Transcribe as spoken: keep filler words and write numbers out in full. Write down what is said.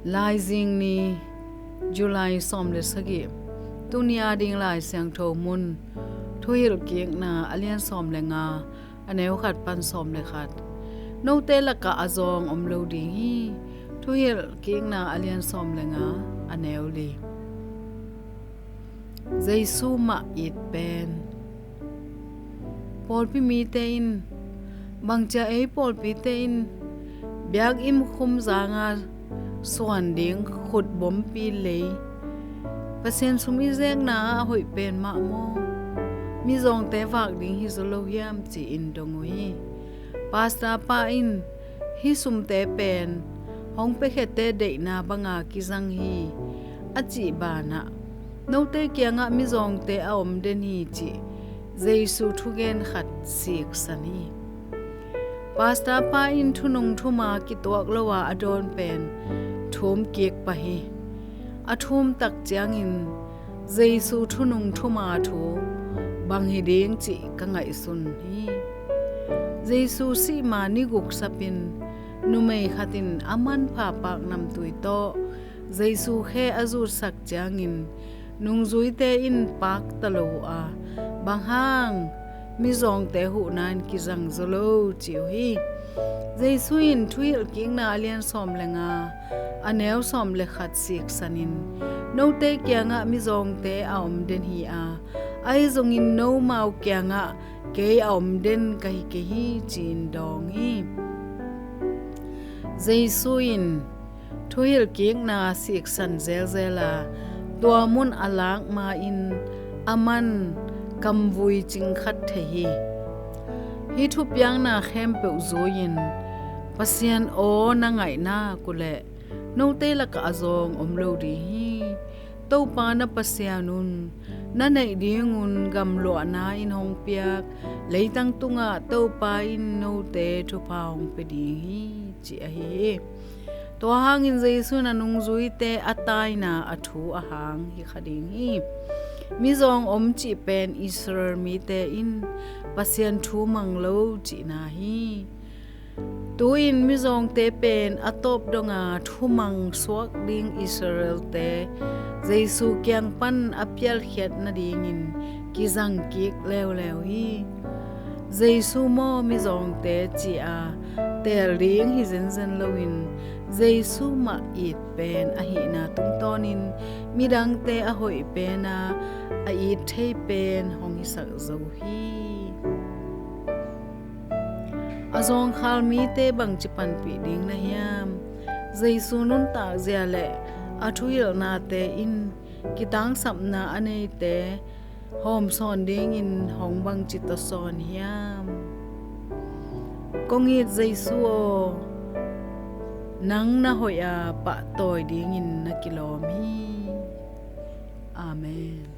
Laizing ni, July sawm le sagih. Tuni a ding Lai Siangtho mun, Thuhilhkikna a lian sawm le nga, a neu khat pan sawm le khat. Note lakah a zawng om lo ding hi. Thuhilhkikna a lian sawm le nga, a neu li. Jesu mah it pen. Pawlpi mite in, bangcia ei pawlpite in biakinn khum zanga suan ding khutbawmpi lei, Pasian sum i zekna ah a hoih pen mah maw? Mizawngte vak ding hi zaw lo hiam, ci-in dong uh hi. Pastor pa in, hih sumte pen hong piakhiate deihna banga kizang hi, a cih banah, note kiangah mizawngte a om den hi, cih Jesu thugen khat siksan hi. Pastor pa in thunung thuma kituak lo a a dawn pen thum kik pah hi. A thum tak ciangin Jesu thunung thuma thu bang hi ding cih ka ngaihsun hi. Jesu sihma ni guk sapin numei khat in a manpha pak namtui tawh Jesu khe a zutsak ciangin nungzuite in pakta lo uh a, bang hang mizawngte huhna in kizang zaw lo, ci uh hi. Jesu in Thuhilhkikna a lian sawm le nga, a neu sawm le khat siksanin, note kiangah mizawngte a om den hi a, ahi zongin nomau kiangah kei a om den ka hi kei hi, ci-in dawng hi. Jesu in Thuhilhkikna siksan zelzel a, tua mun a lak ma-in a man kamvui cing khat thei hi. Hih thupiakna khempeuh zui-in, Pasian aw na ngaih nak uh leh, note lakah a zawng om lo ding hi. Topa na Pasian un na neih dingun gamluahna in hong piak leitang tungah Topa in note thupha hong pia ding hi, ci ahi hi. Tua hangin Jesu in a nungzuite a taina a thu a hang hi kha ding hi. Mizawng om cih pen Israel mite in Pasian thu mang lo cihna hi. Tu-in mizawngte pen a tawp donga thumang suak ding Israelte Jesu kiang pan a pialkhiat nadingin kizang kik leuleu hi. Jesu maw mizawngte ci-a teel ding hi zenzen loin, Jesu mah it pen ahihna tungtawnin midangte a hoih pena a it thei pen hong hisak zo hi. A zawngkhal mite bangci panpih ding na hiam? Jesu nuntak zia le a thuhilhnate in kitangsapna a neite hawmsawn dingin hong bangci tawsawn hiam? Kong it Jesu aw, nang na hoih a pahtawi dingin na kilawm hi. Amen.